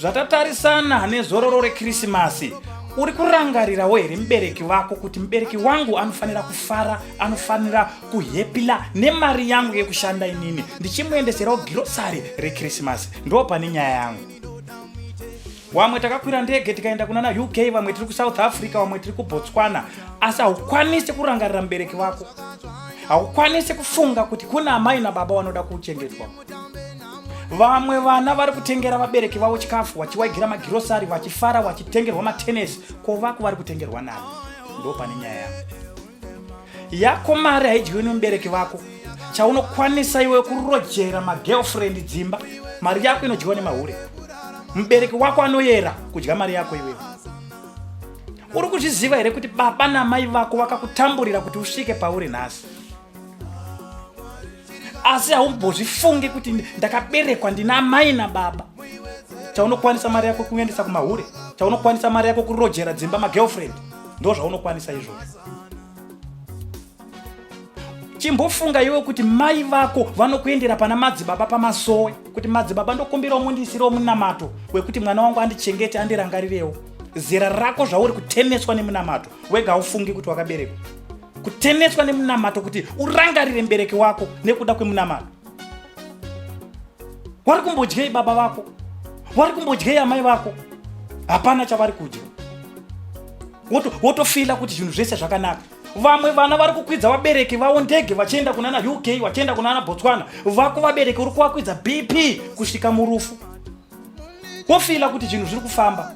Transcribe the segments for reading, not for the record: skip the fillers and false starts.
Zvatatarisana nezororo reKirisimasi, uri kurangarirawo here mubereki vako kuti mubereki wangu anofanira kufara, anofanira kuhepila nemari yangu yekushanda inini ndichimuendeserawo girosari reKirisimasi? Ndo pane nyaya yangu. Wamwe takakwira ndege tikaenda kunana UK, vamwe tiri kuSouth Africa, vamwe tiri kuBotswana, asi haukwanisi kurangarira mubereki wako, haukwanisi kufunga kuti kuna amai nababa vanoda kuchengetwa. Vamwe vana vari kutengera vabereki vavo chikafu, vachiwaigira magirosari, vachifara, vachitengerwa matenesi. Ko vako vari kutengerwa nani? Ndo pane nyaya yangu. Yako mari haidyiwi nemubereki vako. Chaunokwanisa iwe kurojera magirlfriend dzimba, mari yako inodyiwa nemahure. Mubereki wako anoyera kudya mari yako iwewe. Uri kuzviziva here kuti baba namai vako vakakutamburira kuti usvike pauri nhasi? Asi haumbozvifungi kuti ndakaberekwa ndina amai nababa. Chaunokwanisa mari yako kuendesa kumahure, chaunokwanisa mari yako kurojera dzimba magirlfriend, ndo zvaunokwanisa izvozvo. Chimbofunga iwe kuti mai vako vanokuendera pana madzibaba pamasowe kuti madzibaba ndokumbirawo mundiisirewo munamato wekuti mwana wangu andichengete, andirangarirewo. Zera rako zvauri kutemeswa nemunamato wega, haufungi kuti wakaberekwa. Kutemeswa nemunamato kuti urangarire mubereki wako nekuda kwemunamato. Wari kumbodyei baba vako? Wari kumbodyei amai vako? Hapana chavari kudya. Wotofila kuti zvinhu zvese zvakanaka. Vamwe vana vari kukwidza vabereki vavo ndege vachienda kunana UK, vachienda kunana Botswana. Vako vabereki uri kuvakwidza BP kusvika murufu, wofila kuti zvinhu zviri kufamba.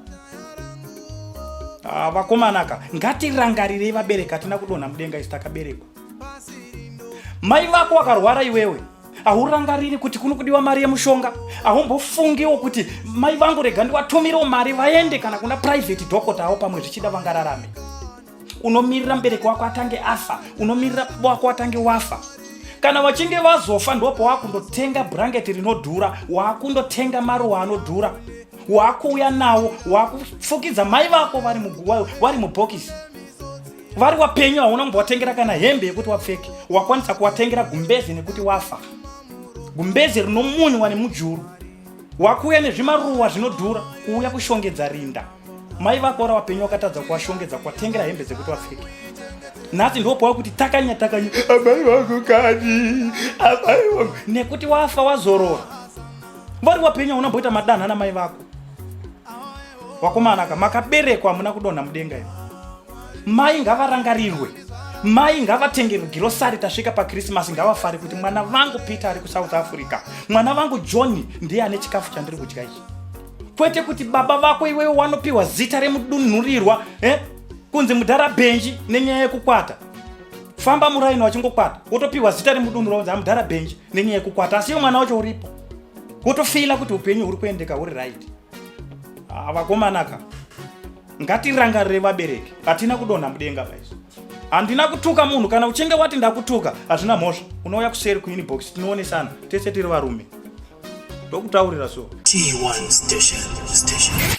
Ah, vakomanaka, ngatirangarirei vabereki. Hatina kudonha mudenga isi, takaberekwa. Mai vako wakarwara, iwewe haurangariri kuti kuno kudiwa mari yemushonga. Haumbofungiwo kuti mai vangu rega ndiwatumirewo mari vaende kana kuna private doctor avo, pamwe zvichida vangararame. Unomirira mubereki wako atange afa, unomirira baba wako atange wafa. Kana vachinge vazofa, ndopo wakundotenga bhurangeti rinodhura, wakundotenga maruwa anodhura, wakuuya nawo, wakufukidza mai vako vari mubhokisi. Vari wapenyu hauna kumbowatengera kana hembe yekuti wapfeke. Wakwanisa kuwatengera gumbezi nekuti wafa, gumbezi rinomunywa nemujuru. Wakuuya nezvimaruwa zvinodhura kuuya kushongedza rinda. Mai vako vari wapenyu wakatadza kuwashongedza, kuwatengera hembe dzekuti wapfeke. Nhasi ndipo pawakuti takanya takanya, amai vangu kani, amai vangu, nekuti wafa wazorora. Vari wapenyu hauna mboita madanha namai vako. Wakomanaka, makaberekwa, hamuna kudonha mudenga imi. Mai ngavarangarirwe, mai ngavatengerwe girosari. Tasvika paKrisimasi, ngavafare kuti mwana vangu Peter ari kuSouth Africa, mwana vangu John ndiye ane chikafu chandiri kudya ichi. Kwete kuti baba vako iwewe wanopiwa zita remudunhurirwa, eh? Kunzi mudhara Bhenji nenyaya yekukwata. Famba muraini wachingokwata, wotopiwa zita remudunhu raunzi amudhara Bhenji nenyaya yekukwata, asi iwe mwana wacho uripo, wotofila kuti upenyu huri kuendeka huri right. Ah, vakomanaka, ngatirangarire vabereki. Hatina kudonha mudenga paiso. Handina kutuka munhu. Kana uchinge wati ndakutuka, hazvina mhosva, unouya kuseri kuinbox, tinoonesana. Tese tiri varume, ndokutaurira so. T1 Station. Station.